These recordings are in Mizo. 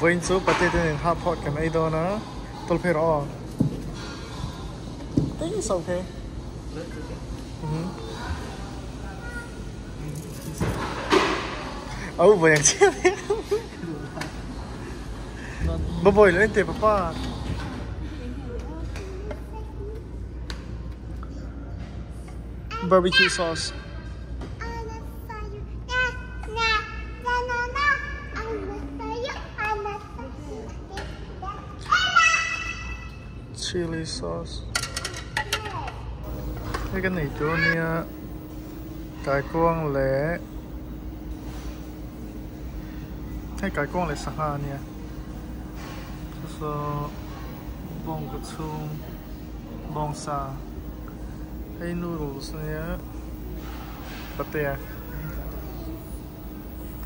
Vawiin chu potato nen hot pot kan ei dawn a, tawlh phei rawh aw. I think it's okay. Au vawi ang chiah mai. Babawi lo en teh papa. Barbecue sauce. Chili sauce. Hei kan ei tur ania kaikuang leh hei kaikuang leh sangha ania chu saw bawngkaw chhung bawngsa hei noodles ania patea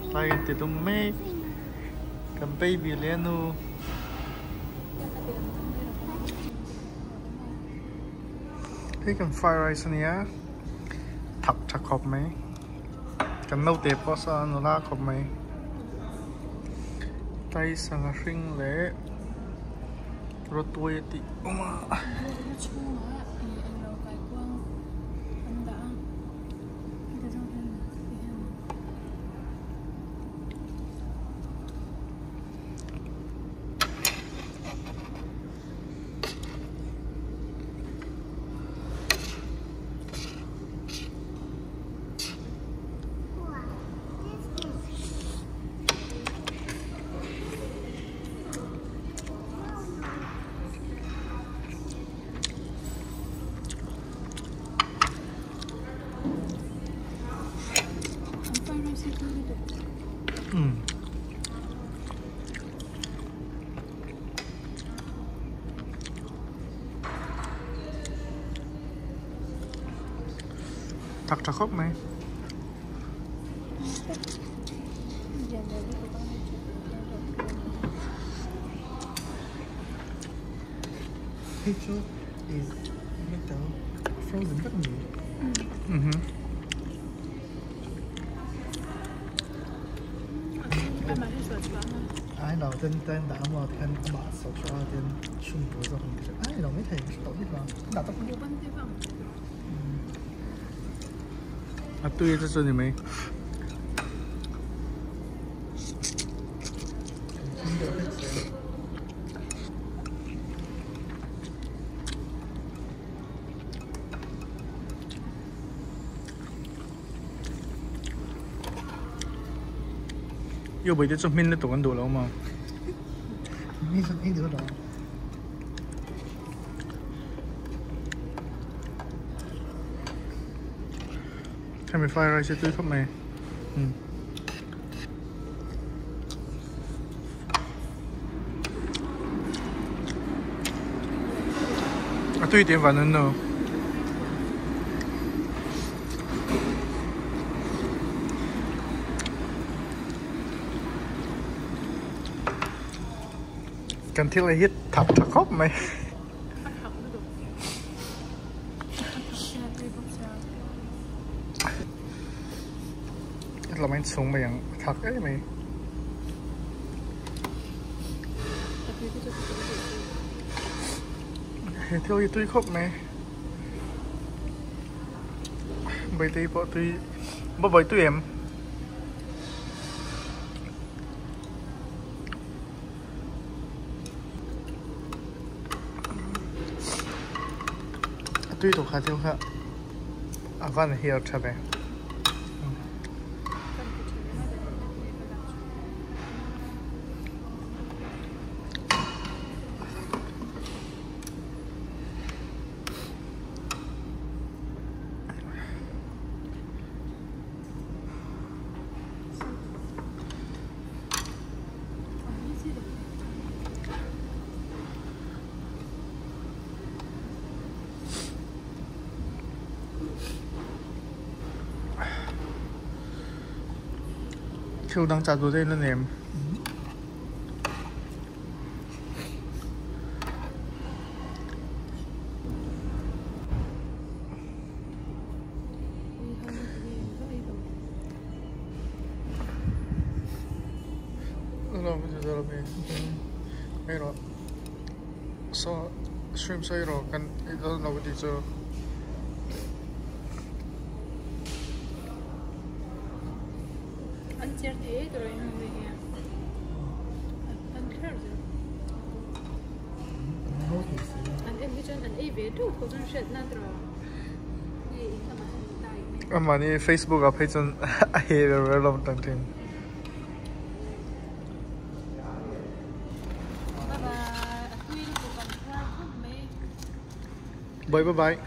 tlai kan ti dum mek kan baby leh a nu. Hei kan fried rice ania thak tha khawp mai kan naute pawh saw a nula khawp mai tlai sangha hring leh rawtuai a tih awm a. Thak tha khawp mai. Hei chu is metal frozen vek ani. Mhm. Ai lo ten ten dah maw ten amah so chu a ten chhung tur zawk ni ka hria. Ai lo maithei ka hre tawh bik lo. Dah tak. A tui te chu ni mai. Yêu bởi te chu hmin lutuk an duh lo maw. Mi chuan ei duh lo. Hemi fried rice hi tui khawp mai. A tui tih van an no. Kan thil ei hi thak tha khawp mai. Tlawm in chhung mai ang a thak em mai. He thil hi tui khawp mai. Baitei pawh tui babawi tui em. A tui tawh kha thil kha a van hial tha ve. Thil dang chah duh daih la nem. zel ami? Ei rawh. Saw shrimp saw ei rawh kan ei dawn lo tih chu. An cher thei e tawh eng nge hi an kher zel. An en hi chuan an ei ve teuh tho chuan hriat nan tawh nge in lamah hian an dai nge. Amahni Facebook ah phei chuan a he ber ber lo tan thin. Bye bye a tui lutuk an chhuar khawp mai. Bye bye bye.